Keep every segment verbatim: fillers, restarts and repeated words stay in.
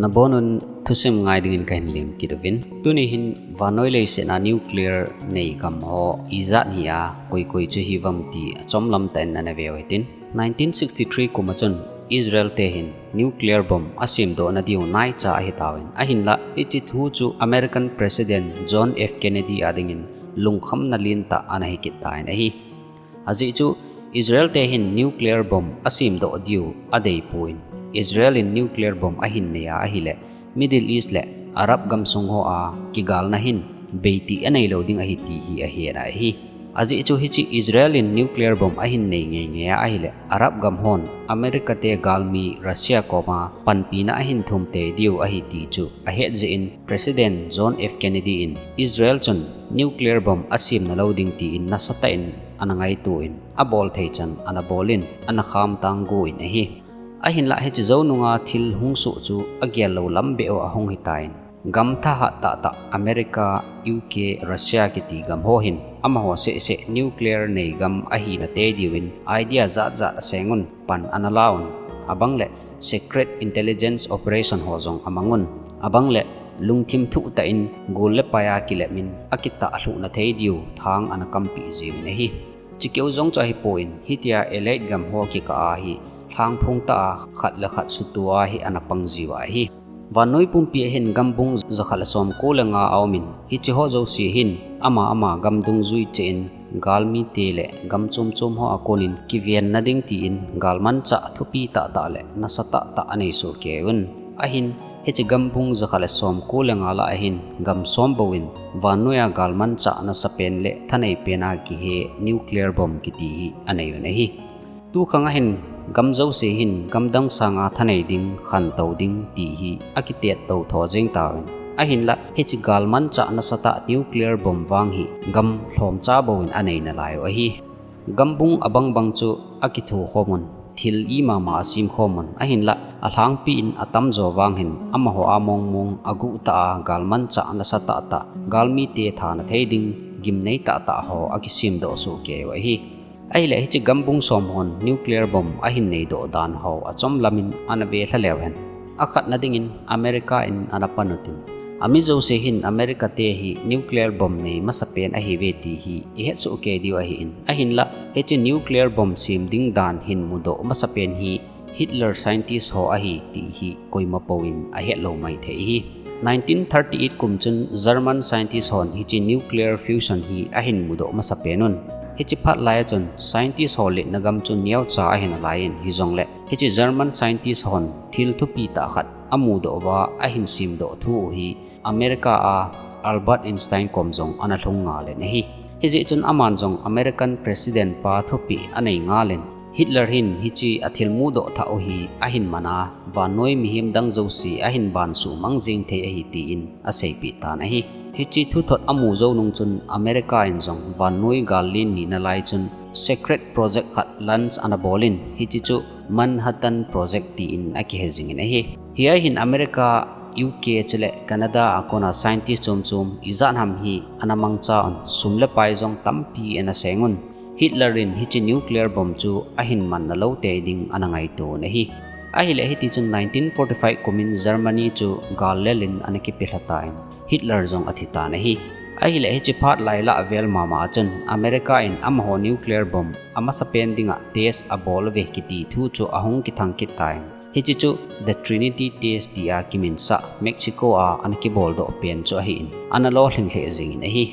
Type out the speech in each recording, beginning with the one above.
Nabonun thusim ngai dingin kahin lem kit uvin. Tuni hin vannoi leiset a nuclear nei gam ho ijat hi a, koi koi chu hiuvam ti achomlam tah in ana veu hitin. Nineteen sixty-three kum a chun Israel te hin nuclear bomb asemdoh nadiu naicha ahitauvin. Ahinlah, hiche thu chu American President John F Kennedy a dingin lungkhamna lentah ana hikit tan ahi. Ajeh chu Israel te hin nuclear bomb asemdoh diu adeipon, Israel in nuclear bomb ahin nei a ahileh Middle East le Arab gamsung hoa kigalna hin beitih aneilou ding ahi ti hi ahet ahi. Ajeh chu hiche Israel in nuclear bomb ahin nei ngeingei a ahileh Arab gam hon America te galmi Russia koma panpina ahin thum tei diu ahi ti chu ahet jeh in President John F Kennedy in Israel chun nuclear bomb asemna lou ding tin nasatah in ana ngaito in, abol thei chan ana bol in, ana khamtang gon ahi. Ahinlah hiche jou nunga thil hung soh chu agel lou lam beh u ahung hitan. Gam thahat tahtah America, U K, Russia kiti gam ho hin amaho seh seh nuclear nei gam ahina tei diuvin idea jat jat asengun pan ana lauvin, abang le secret intelligence operation ho jong amangun, abang le lungthim thuh tah in gol le pai a kilep in akitah lhuhna thei diu thang ana kampeh jiuvin ahi. Chukeu jong chu ahipon, hitia elite gam ho kikah a hi lhangphong tah a khat le khat sutua hi ana pang jiu ahi. Vannoi pumpi a hin gambung jakhat le somko le nga aumin, hiche ho jouse hin ama ama gam dungjui cheh in galmi te le gam chom chom hoa konin kivenna ding tin galmanchah thupi tahtah le nasatah tah anei soh keiyun. Ahin, hiche gambung jakhat le somko le nga lah a hin gam som bouvin vannoiya galmanchah nasapen le thaneipen a kihe nuclear bomb kiti hi aneiyun ahi. Tukhang a hin gam jouse hin gamdang sanga thanei ding, khantou ding ti hi akitetto tho jeng tauvin. Ahinlah, hiche galmanchah nasatah nuclear bomb vang hi gam lhomcha bouvin anei nalaiyu ahi. Gambung abang bang chu akitho khomun, thil imama asem khomun, ahinlah alhangpi in atamjo vang hin amaho a mong mong aguh tah a galmanchah nasatah tah, galmite thana thei ding gimnei tahtah ho akisemdoh soh keiyun ahi. Ahileh hiche gambung som hon nuclear bomb ahin neidoh dan ho achomlam in ana velha leu hen. Akhatna dingin America in ana panun tin, ami jouse hin America te hi nuclear bomb nei masapen ahiuve ti hi ihet soh kei diu ahin. Ahinlah, hiche nuclear bomb sem ding dan hin mudoh masapen hi Hitler scientist ho ahi ti hi koima pouvin ahet lou maithei ahi. Nineteen thirty-eight kum chun German scientist hon hiche nuclear fusion hi ahin mudoh masapen un. Hiche phat laiya chun scientist ho letna gam chu neocha ahi nalaiyin, hijongleh hiche German scientist hon thil thupi tah khat amudoh uva ahin semdoh thu u hi America a Albert Einstein kom jong ana lhung ngal in ahi. Hijeh chun aman jong American President pa thupeh anei ngal in, Hitler hin hiche athil mudoh thah u hi ahin man a, vannoi mihem dang jouse ahin bansuh mang jeng thei ahi tin aseipeh tan ahi. Hiche thuthot amu jou nung chun America in jong vannoi gal len nina lai chun secret project khat launch ana bol in, hiche chu Manhattan Project tin akihe jing in ahi. Hia hin America, U K chule Canada a kona scientist chom chom ijat ham hi ana mangcha un, sum le pai jong tampi ana seng un, Hitler in hiche nuclear bomb chu ahin man nalou tei ding ana ngaito un ahi. Ahileh hiti chun nineteen forty-five kum in Germany chu gal lel in ana kipe lha tan, Hitler jong athi tan ahi. Ahileh hiche phat lai lah vel mama a chun America in amaho nuclear bomb amasapen dinga test abol uve kiti thu chu ahung kithang kit tan, hiche chu The Trinity Test tia kiminsah Mexico a ana kiboldoh pen chu ahin, ana lolhing lheh jing in ahi.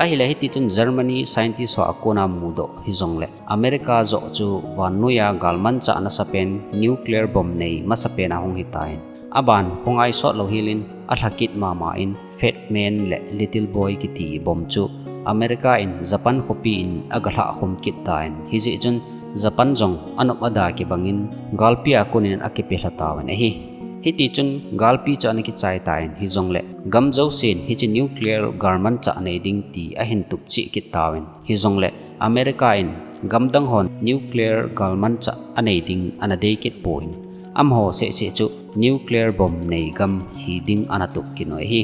Ahileh hiti chun Germany scientist ho a kona mudoh hijongleh America joh chu vannoiya galmanchah nasapen nuclear bomb nei masapen ahung hitan, aban khongai sot lou hel in alha kit mama in Fat Man le Little Boy kiti bomb chu America in Japan khopi in aga lhah khum kit tan, hijeh chun Japan jong anop ada kibang in galpi a kon in akipe lha tauvin ahi. Hiti chun galpi chu ana kichai tan, hijongleh gam jousen hiche nuclear galmanchah nei ding ti ahin tup cheh kit tauvin, hijongleh America in gamdang hon nuclear galmanchah anei ding ana dei kit pon, amaho seh seh chu nuclear bomb nei gam hi ding ana tup kit u ahi.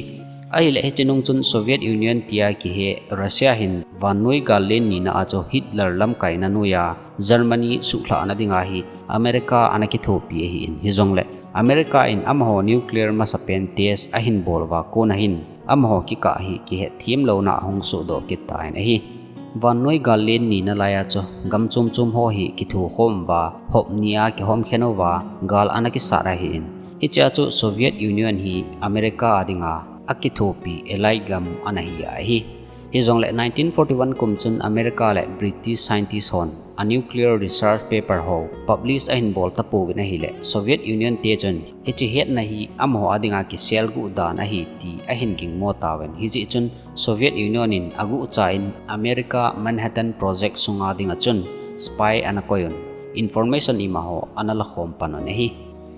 Ahileh hiche nung chun Soviet Union tia kihe Russia hin vannoi gal len nina a chu Hitler lamkaina noiya Germany suhlhahna dinga hi America ana kithopi ahin, hijongleh America in amaho nuclear masapen test ahin bol uva kona hin amaho kikah hi kihetthem louna ahung sohdoh kit tan ahi. Vannoi gal len nina laiya chu gam chom chom ho hi kithokhom uva, hop nia kihomkhen uva gal ana kisat ahin. Hichea chu Soviet Union hi America a dinga akithopi allied gam ana hi ahi. Hijongle nineteen forty-one kum chun America le British scientist hon a nuclear research paper ho publish ahin bol tapouvin ahile, Soviet Union te chun hiche hetna hi amaho a dinga kiselguh dan ahi ti ahin gingmo tauvin. Hijeh chun Soviet Union in aguhcha in America Manhattan Project sunga dinga chun spy ana koiyun, information imaho ana lakhom panun ahi.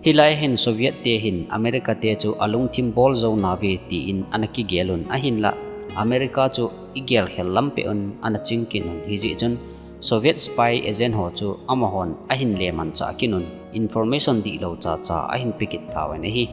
Hilai hin Soviet te hin America te chu alungthim bol jou nauve tin ana kigelun, ahinla America chu igel khel lam peh un ana chingkit un, hijeh chun Soviet spy agent ho chu amahon ahin lemanchah kit un, information dihlou chacha ahin pekit tauvin ahi.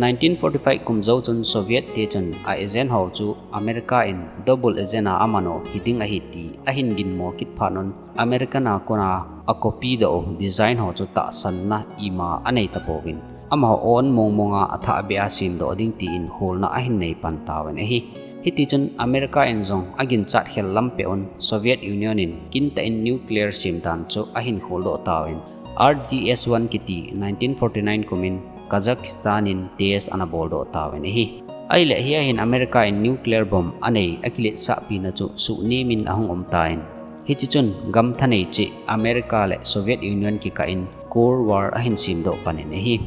Nineteen forty-five kum jou chun Soviet te chun a agent ho chu America in double agent a aman u hiding ahi ti ahin ginmo kit phat un, American a kona acopy doh u design ho chu tahsanna ima anei tapouvin, amaho own mong monga athah beh a semdoh ding tin kholna ahin nei pan tauvin ahi. Hitichun America in jong aginchat khel lam peh un Soviet Union in kintah in nuclear sem dan chu ahin kholdoh tauvin, R D S one kiti nineteen forty-nine kumin Kazakhstan in test ana boldoh tauvin ahi. Ahile hiya hin America in nuclear bomb anei akiletsahpi na chu suhnem in ahung um tan. Hichechun gam thanei cheh America le Soviet Union kikah in Cold War ahin semdoh panin ahi.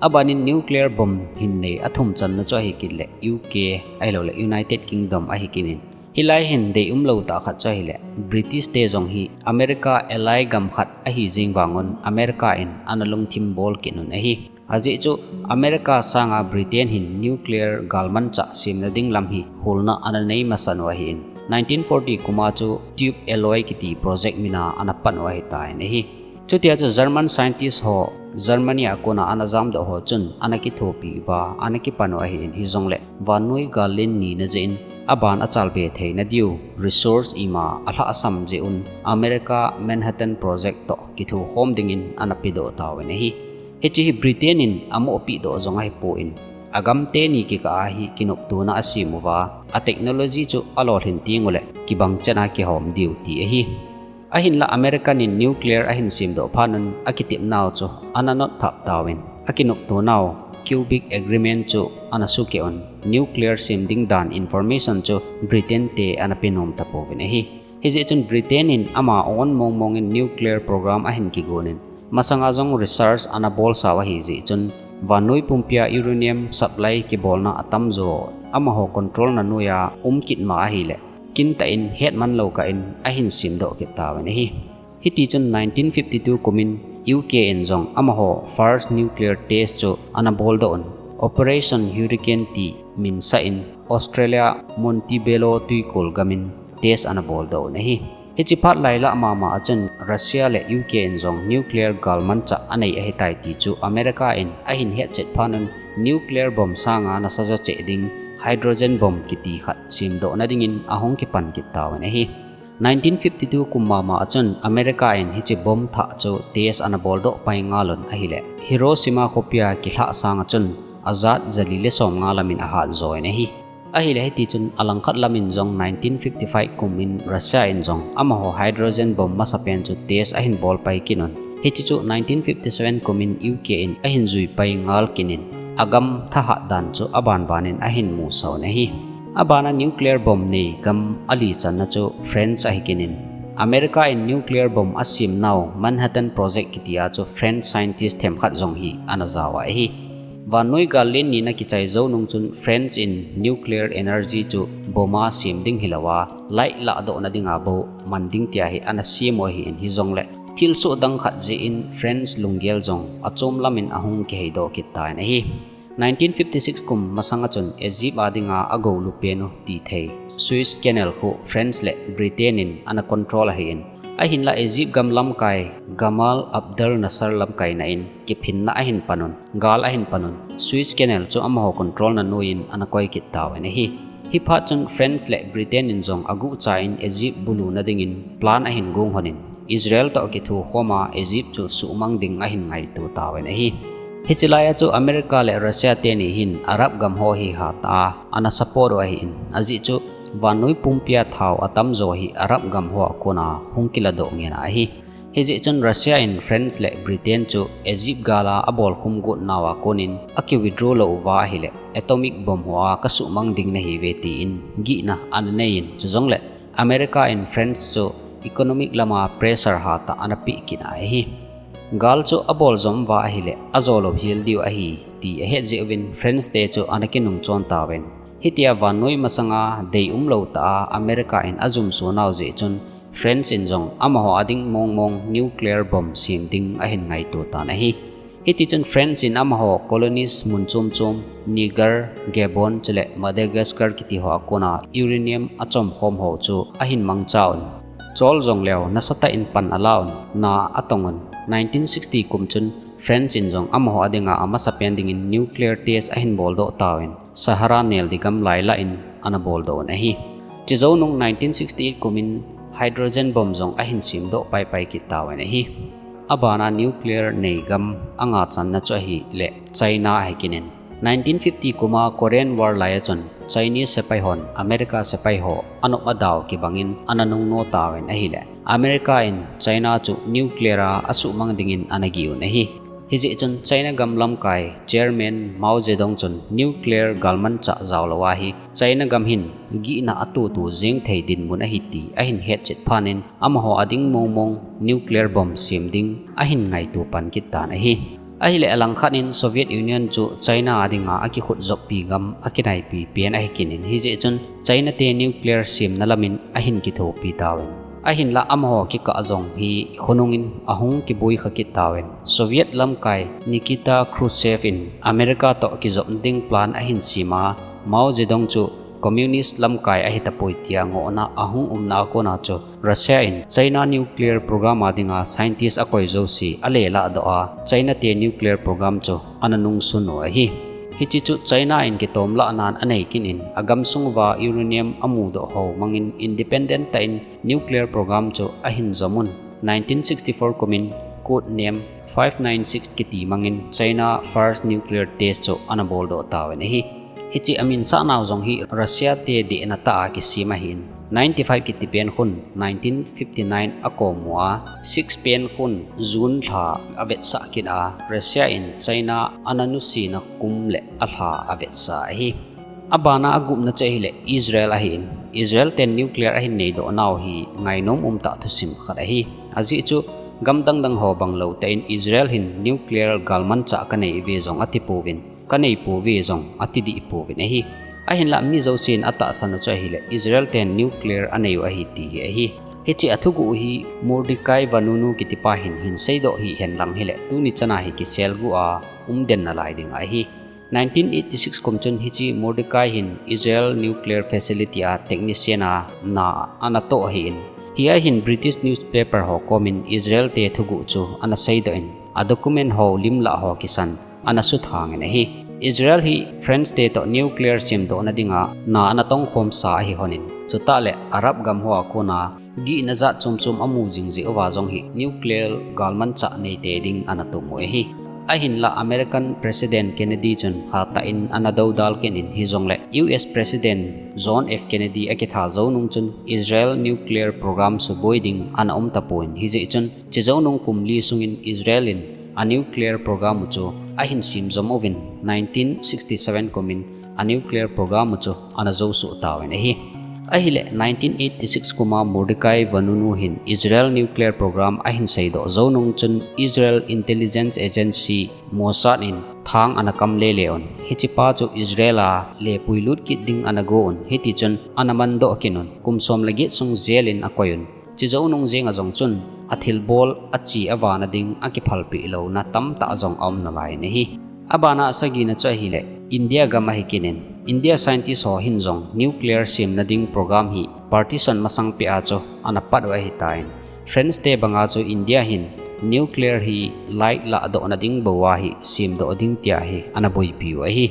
Abanin nuclear bomb hin nei athum channa chu ahikit le U K ahilouleh United Kingdom ahikit in. Hilai hin deium lou tah khat chu ahile, British te jong hi America ally gam khat ahi jeng vangun America in ana lungthim bol kit un ahi. Ajeh chu America sanga Britain hin nuclear galmanchah semna ding lam hi kholna ana nei masan u ahin. Nineteen forty kuma chu tube alloy kiti project mina ana pan u ahitan ahi. Chutia chu German scientist ho Germany a kona ana jamdoh ho chun ana kithopi uva ana kipan u ahin, hijongle vannoi gal len nina jeh in aban achalbe theina diu resource ima alhahsam jeh un America Manhattan Project toh kithokhom dingin ana pedoh tauvin ahi. Hiche hi Britain in amohpeh doh jong ahipon, agam teni kikah a hi kinoptona asem uva, a technology chu alolhin tenguleh kibang chan a kihom diu ti ahi. Ahinla American in nuclear ahin semdoh phat un akitepnau chu ana notthap tauvin, akinoptonau Quebec Agreement chu ana sukeh un, nuclear sem ding dan information chu Britain te ana penom tapouvin ahi. Hijeh chun Britain in ama own mong mongin nuclear program ahin kigonin, masanga jong research ana bolsau ahijeh chun, vannoi pumpia uranium supply kibolna atamjo amaho control na noiya um kit ma ahile, kintah in hetman lou kah in ahin semdoh kit tauvin ahi. Hitichun nineteen fifty-two kumin U K in jong amaho first nuclear test chu ana boldoh un, Operation Hurricane ti minsah in Australia Montebello twikol gamin test ana boldoh un ahi. Hiche phat lailah mama a chun Russia le U K in jong nuclear galmanchah anei ahitai ti chu America in ahin hetchet phat un nuclear bomb sanga nasajo cheh ding hydrogen bomb kiti khat semdohna dingin ahung kipan kit tauvin ahi. Nineteen fifty-two kum mama a chun America in hiche bomb thah chu test ana boldoh pai ngal un ahile, Hiroshima khopia kilhah sanga chun ajat jali le somnga lamin ahat join ahi. Ahile hitichun alangkhat lamin jong nineteen fifty-five kumin Russia in jong amaho hydrogen bomb masapen chu test ahin bolpai kit un. Hiche chu nineteen fifty-seven kumin U K in ahin juipai ngal kit in, agam thahat dan chu abanbanin ahin musauvin ahi. Abana nuclear bomb nei gam ali channa chu France ahi kit in, America in nuclear bomb asemnau Manhattan Project kitia chu French scientist themkhat jong hi ana jaova ahi. Vannoi gal len nina kichai jou nung chun France in nuclear energy chu bomb a sem ding hilouva, light lahdohna dinga bou man ding tia hi ana sem u ahin, hijongle thilsoh dang khat jeh in France lunggel jong achom lamin ahung kiheidoh kit tan ahi. Nineteen fifty-six kum masanga chun Egypt a dinga agolu pen u tithei Suez Canal khu France le Britain in ana control ahin, ahinla Egypt gam lamkai Gamal Abdel Nasser lamkaina in kiphinna ahin panun, gal ahin panun, Suez Canal chu amaho control na noiyin ana koi kit tauvin ahi. Hiphat chun France le Britain in jong aguhcha in Egypt buluna dingin plan ahin gong lhonin, Israel toh kithokhoma Egypt chu suhmang ding ahin ngaito tauvin ahi. Hiche lai a chu America le Russia teni hin Arab gam ho hi hatah a ana support u ahin, ajeh chu vannoi pumpia thao atamjo hi Arab gam hoa kona hung kiladoh ngen ahi. Hijeh chun Russia in France le Britain chu Egypt gal a abolkhum got nauva konin aki withdraw lou uva ahile atomic bomb hoa kasuhmang ding nahiuve tin gihna ana neiyin, chujongle America in France chu economic lama pressure hatah ana peh kit ahi. Gal chu abol jom uva ahile ajolou hel diu ahi ti ahet jeh uvin France te chu ana kinungchon tauvin. Hitia vannoi masanga deium lou tah a America in ajumso nau jeh chun France in jong amaho ading mongmong nuclear bomb sem ding ahin ngaito tan ahi. Hitichun France in amaho colonies mun chom chom, Niger, Gabon chule Madagascar kiti hoa kona uranium achomkhom ho chu ahin mangcha un, chol jongleu nasatah in pan alauvin, na atongun, nineteen sixty kum chun France in jong amaho adinga amasapen dingin nuclear test ahin boldoh tauvin, Sahara neldi gam lailah in ana boldoh un ahi. Chujounung nineteen sixty-eight kumin hydrogen bomb jong ahin semdoh paipai kit tauvin ahi. Abana nuclear nei gam anga channa chu ahile China ahi kit in. Nineteen fifty kuma Korean War lai a chun Chinese sepai hon America sepai ho anop adau kibangin ana nungno tauvin ahile America in China chu nuclear a asuhmang dingin ana gih un ahi. Hijeh chun China gam lamkai chairman Mao Zedong chun nuclear galmanchah jaolou ahi China gam hin gihna atohtoh jeng thei dinmun ahi ti ahin hetchet phatnin amaho ading mongmong nuclear bomb sem ding ahin ngaito pan kit tan ahi. Ahile alangkhat in Soviet Union chu China adinga akikhutjoppi gam akinaipi pen ahi kit in, hijeh chun China te nuclear semna lamin ahin kithopi tauvin. Ahinla amaho kikah jong hi khonungin ahung kiboikha kit tauvin. Soviet lamkai Nikita Khrushchev in America toh kijopna ding plan ahin sem a, Mao Zedong chu communist lamkai ahitapoi tia ngohna ahung umna a kona chu Russia in China nuclear program a dinga scientist akoi jouse alelahdoh a, China te nuclear program chu ana nungsun u ahi. Hiche chu China in kitomlahnan anei kit in, agamsung uva uranium amudoh ho mangin independent tah in nuclear program chu ahin jom un. Nineteen sixty-four kumin code name five nine six kiti mangin China first nuclear test chu ana boldoh tauvin ahi. Hiche aminsah nau jong hi Russia te dehna tah a kisem ahin, ninety-five kiti pen khun nineteen fifty-nine akom ua, six pen khun June lha avetsah kit a, Russia in China ana nusena kum le alha avetsah ahi. Abana agupna chu ahile Israel ahin, Israel ten nuclear ahin neidoh nau hi ngainom umtah thusim khat ahi. Ajeh chu gam dangdang ho bang lou tah in Israel hin nuclear galmanchah kanei uve jong atipouvin, kanei pouve jong atidih pouvin ahi. Ahinla mi jousen atahsan u chu ahile Israel ten nuclear anei u ahi ti hi ahi. Hiche athuguh u hi Mordecai Vanunu kitipa hin hinseidoh hihen lang hile tuni chana hi kiselguh a umden nalai ding ahi. Nineteen eighty-six kum chun hiche Mordecai hin Israel nuclear facility a technician a na anatoh ahin, hia hin British newspaper ho komin Israel te thuguh chu anaseidoh in, adocument ho limlah ho kisan anasuthangin ahi. Israel hi France te toh nuclear semdohna dinga na anatongkhomsa ahi honin, chutah le Arab gam hoa kona gihna jat chomchom amu jingjeh uva jong hi nuclear galmanchah neitei ding anatum u ahi. Ahinla American President Kennedy chun hatah in anadoudal kit in, hijongle U S President John F Kennedy akitha jounung chun Israel nuclear program suboi ding anaum tapouvin, hijeh chun chujounung kum li sungin Israel in a nuclear program u chu ahin semjom uvin, nineteen sixty-seven kumin a nuclear program u chu anajousuh tauvin ahi. Ahile nineteen eighty-six kuma Mordecai Vanunu hin Israel nuclear program ahin seidoh jounung chun Israel Intelligence Agency Mossad in thang anakam lele un, hichepa chu Israel a lepuilut kit ding anago un, hitichun anamandoh kit un, kum som le get sung jail in akoi un. Chujounung jenga jong chun athilbol ache avana ding akiphalpeh louna tamtah jong aum nalaiyin ahi. Abana asagina chu ahile India gam ahi kit in, India scientist ho hin jong nuclear semna ding program hi partition masang peh a chu anapat u ahitan, France te banga chu India hin nuclear hi light lahdohna ding bou a hi semdoh ding tia hi anaboipi u ahi.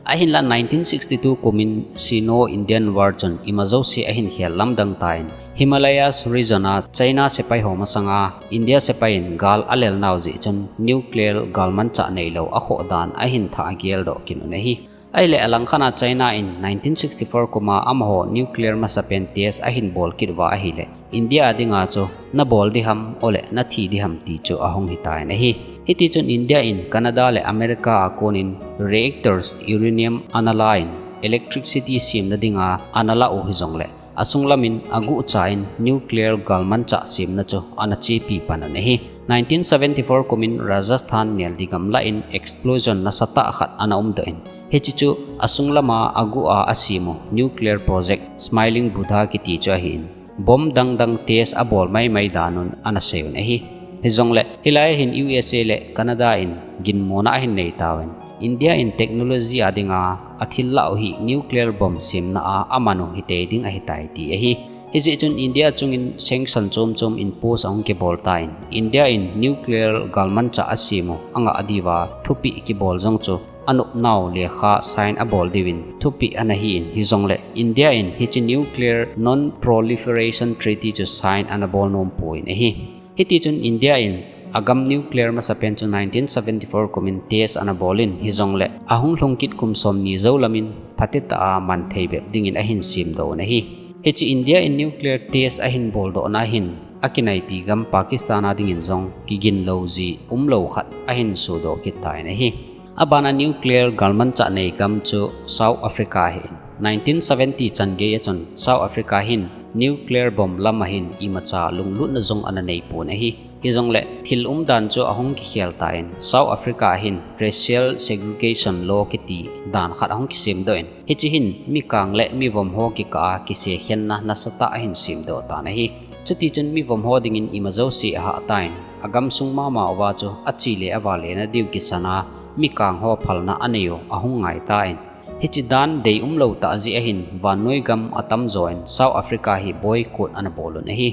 Ahinla nineteen sixty-two kumin Sino-Indian War chun imajouse ahin khel lamdang tan, Himalayas region a China sepai ho masanga India sepai in gal alel nau jeh chun nuclear galmanchah neilou akhoh dan ahin thah geldoh kit un ahi. Ahile alangkhat a China in nineteen sixty-four kuma amaho nuclear masapen test ahin bol kit uva ahile, India a dinga chu nabol diham ole nathi diham ti chu ahung hitan ahi. Hitichun India in Canada le America a konin reactors uranium ana la in electricity semna dinga ana la u hijongle, asunglamin aguhcha in nuclear galmanchah semna chu ana chepi pan un ahi. Nineteen seventy-four kumin Rajasthan neldi gamlah in explosion nasatah khat ana umdoh in, hiche chu asunglama aguh a asem u nuclear project Smiling Buddha kiti chu ahin, bomb dangdang test abol maimai dan un ana sei un ahi. Hijongle hilai hin U S A le Canada in ginmona ahin nei tauvin, India in technology a dinga athil lah u hi nuclear bomb semna a aman u hitei ding ahitai ti ahi. Hijeh chun India chungin sanction chom chom impose ahung kibol tan, India in nuclear galmanchah asem u angah diuva thupeh kibol jong chu anopnau lekha sign abol diuvin thupeh ana hin, hijongle India in hiche nuclear non-proliferation treaty chu sign ana bol nom pon ahi. Hitichun India in agam nuclear masapen chu nineteen seventy-four kumin test ana bol in, hijongle ahung lhung kit kum somni jou lamin phatetah a man thei bep dingin ahin semdoh un ahi. Hiche India in nuclear test ahin boldohna hin akinaipi gam Pakistan a dingin jong kigin lou ji umlou khat ahin sodoh kit tan ahi. Abana nuclear galmanchah nei gam chu South Africa ahin, nineteen seventy chan gei a chun South Africa hin nuclear bomb lama hin imacha lunglutna jong ana nei pon ahi. Hijongle thil umdan chu ahung kikhel tan, South Africa ahin racial segregation law kiti dan khat ahung kisemdoh in, hiche hin mikang le mivom ho kikah a kisekhenna nasatah ahin semdoh tan ahi. Chutichun mivom ho dingin imajouse ahah tan, agamsung mama uva chu ache le avale na diu kisana mikang ho phalna anei u ahung ngai tan, hiche dan dei umlou tah jeh ahin vannoi gam atamjo in South Africa hi boycott ana bol un ahi.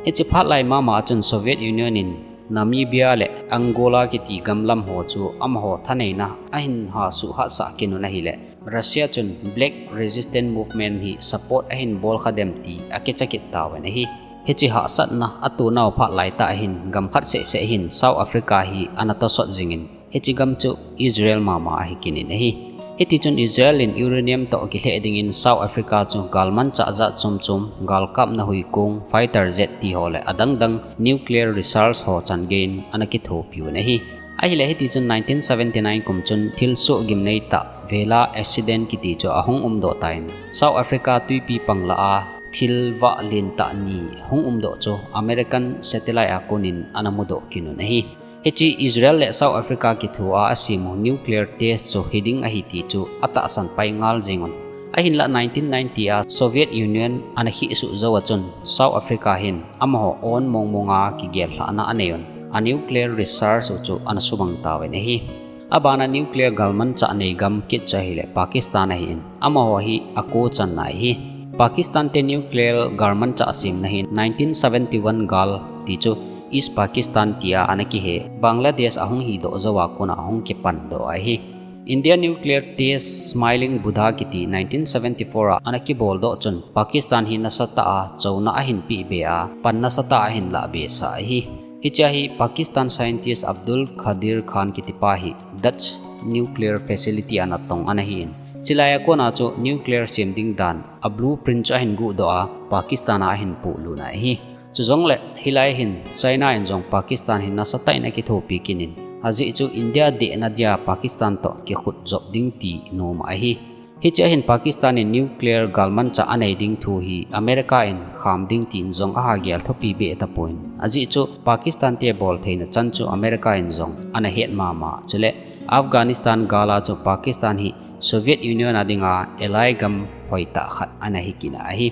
Hiche phatlai mama a chun Soviet Union in Namibia le Angola kiti gamlam ho chu amaho thaneina ahin hasuh hahsah kit un ahile, Russia chun Black Resistance Movement hi support ahin bol kha dem ti akicha kit tauvin ahi. Hiche hahsatna atonau phat laitah hin gam khat sehseh hin South Africa hi ana tosot jingin, hiche gam chu Israel mama ahi kit in ahi. Hitichun Israel in uranium toh kilheh dingin South Africa chu galmanchah jat chom chom, galkapna huikong, fighter jet ti ho le adangdang nuclear research ho changeiyin ana kithopi un ahi. Ahile hitichun nineteen seventy-nine kum chun thilsoh gimnei tah Vela accident kiti chu ahung umdoh tan, South Africa twipi pang lah a thil vah lentah ni hung umdoh chu American satellite a konin ana mudoh kit un ahi. Hiche Israel le South Africa kithoa asem u nuclear test chu hiding ahi ti chu atahsan pai ngal jeng un. Ahinlah nineteen ninety a Soviet Union ana khehsuh jou a chun South Africa hin amaho own mongmonga kigellhahna anei un, a nuclear research u chu ana sumang tauvin ahi. Abana nuclear galmanchah nei gam kit chu ahile Pakistan ahin, amaho hi ako channa ahi. Pakistan te nuclear galmanchah semna hin nineteen seventy-one gal ti chu East Pakistan tia ana kihe, Bangladesh ahung hidoh jouva kona ahung kipandoh ahi. India nuclear test Smiling Buddha kiti nineteen seventy-four a ana kiboldoh chun Pakistan hi nasatah a chouna ahin pehbe a, pan nasatah a ahin lahbesah ahi. Hichea hi Pakistan scientist Abdul Qadir Khan kitipa hi Dutch nuclear facility a natong ana hin, chulaiya kona chu nuclear sem ding dan a blueprint chu ahin guhdoh a, Pakistan a ahin polut ahi. Chujongle hilai hin China in jong Pakistan hi nasatah in akithopi kit in, ajeh chu India dehna dia Pakistan toh kikhutjop ding ti nom ahi. Hichea hin Pakistan in nuclear galmanchah anei ding thu hi America in kham ding tin jong ahagel thupi beh tapon, ajeh chu Pakistan te boltheina chan chu America in jong ana het mama. Chule Afghanistan gal a chu Pakistan hi Soviet Union a dinga ally gam hoitah khat ana hi kit ahi.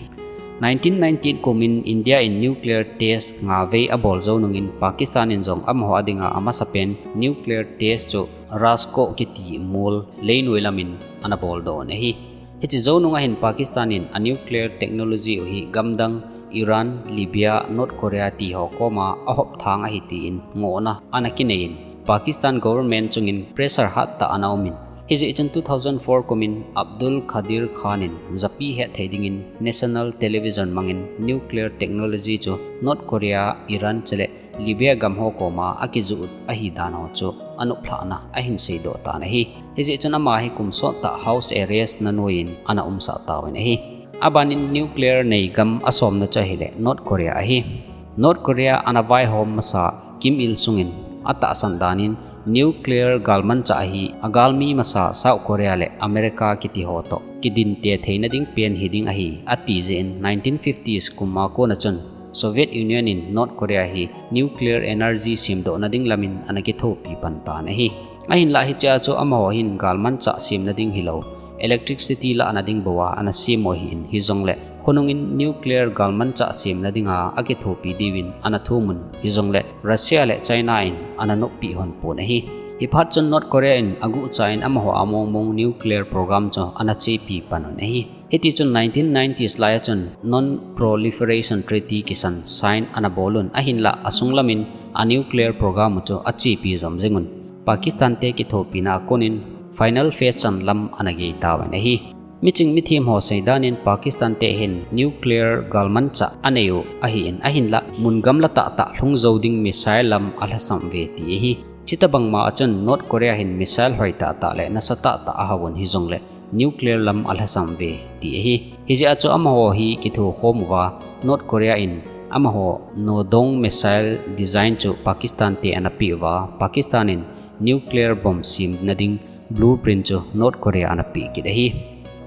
Nineteen ninety-eight kumin India in nuclear test ngavei abol jou nungin Pakistan in jong amaho a dinga amasapen nuclear test chu Rasco kiti mol leinoi lamin ana boldoh un ahi. Hiche jou nunga hin Pakistan in a nuclear technology u hi gamdang Iran, Libya, North Korea ti ho koma ahop thang ahi tin ngohna ana kinei in, Pakistan government chungin pressure hattah ana um in, Hijeh chun two thousand four kumin Abdul Qadir Khan in japi hetthei dingin national television mangin nuclear technology chu North Korea, Iran chule Libya gam ho koma akijuh u ahi dan ho chu anop lhahna ahin seidoh tan ahi. Hijeh chun ama hi kum sottah house arrest na noiyin ana umsah tauvin ahi. Abanin nuclear nei gam asomna chu ahile North Korea ahi. North Korea ana vaihom masa Kim Il Sung in atahsan danin nuclear galmanchah hi agalmi masa South Korea le America kiti ho toh kidinte theina ding pen hiding ahi ati jeh in nineteen fifties kum a kona chun Soviet Union in North Korea hi nuclear energy semdohna ding lamin ana kithopi pan tan ahi. Ahinlah hichea chu amaho hin galmanchah semna ding hilou, electricity lahna ding bouva ana sem u ahin, hijongle khonungin nuclear galmanchah semna dinga akithopi diuvin ana thumun, hijongle Russia le China in ana noppeh hon pon ahi. Hiphat chun North Korea in aguhcha in amaho a mongmong nuclear program chu ana chepi pan un ahi. Hitichun nineteen nineties laiya chun Non-Proliferation Treaty kisan sign ana bolun, ahinlah asunglamin a nuclear program u chu achepi jom jingun, Pakistan te kithopina a konin final phase chan lam ana gei tauvin ahi. Miching mithem ho seidanin Pakistan te hin nuclear galmanchah anei u ahin, ahinlah mun gamla tahtah lhung jou ding missile lam alhasam uve ti ahi. Chutobangma a chun North Korea hin missile hoi tahtah le nasa tahtah ahauvun, hijongle nuclear lam alhasam uve ti ahi. Hijeh a chu amaho hi kithokhom uva North Korea in amaho Nodong missile design chu Pakistan te ana peh uva, Pakistan in nuclear bomb semna ding blueprint chu North Korea ana peh kit ahi.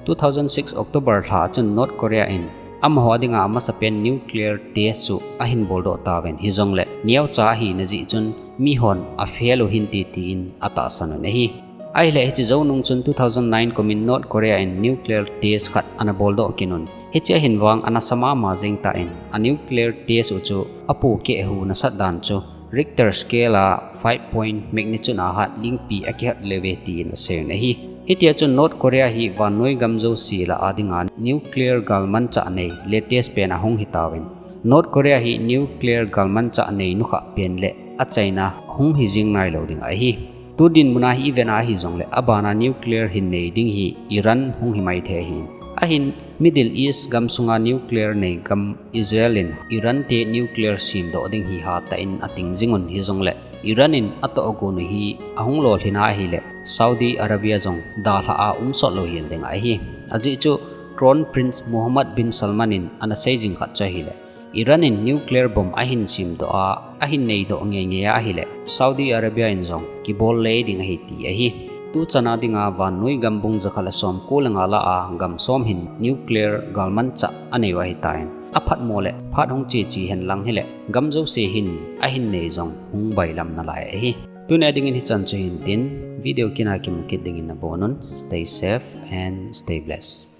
Two thousand six October lha a chun North Korea in amaho dinga amasapen nuclear test chu ahin boldoh tauvin, hijongle neocha ahina jeh chun mihon afail u hinte tin atahsan un ahi. Ahile hiche jou nung chun two thousand nine kumin North Korea in nuclear test khat ana boldoh kit un. Hiche ahin vang ana sa mama jeng tan, a nuclear test u chu apohkeh hu nasat dan chu Richter scale a five point magnitude a hat lingpi akihat leuve tin aseiyun ahi. Hitia chun North Korea hi vannoi gam jouse lah a dinga nuclear galmanchah nei latest pen ahung hitauvin, North Korea hi nuclear galmanchah nei nukhah pen le achaina hung hijing nailou ding ahi. Tu dinmuna hi ivet a hijongle abana nuclear hin nei ding hi Iran hung himaithei ahi. Ahin Middle East gamsunga nuclear nei gam Israel in Iran te nuclear semdoh ding hi hatah in ating jingun, hijongle Iran in atoh gon u hi ahung lolhin ahile Saudi Arabia jong dalhah a umsot lou hel ding ahi. Ajeh chu Crown Prince Mohammed bin Salman in ana sei jing khat chu ahile Iran in nuclear bomb ahin semdoh a, ahin neidoh ngeingei ahile Saudi Arabia in jong kibol lei ding ahi ti ahi. Tuchana dinga vannoi gam bung jakhat le somko le nga lah a gam som hin nuclear galmanchah anei u ahitan, aphatmo le phat hung cheche henlang hile gam jouse hin ahin nei jong hung bailam nalai ahi. Tunia dingin hichan chu hintin, video kina kimu kit dingin nabonun, stay safe and stay blessed.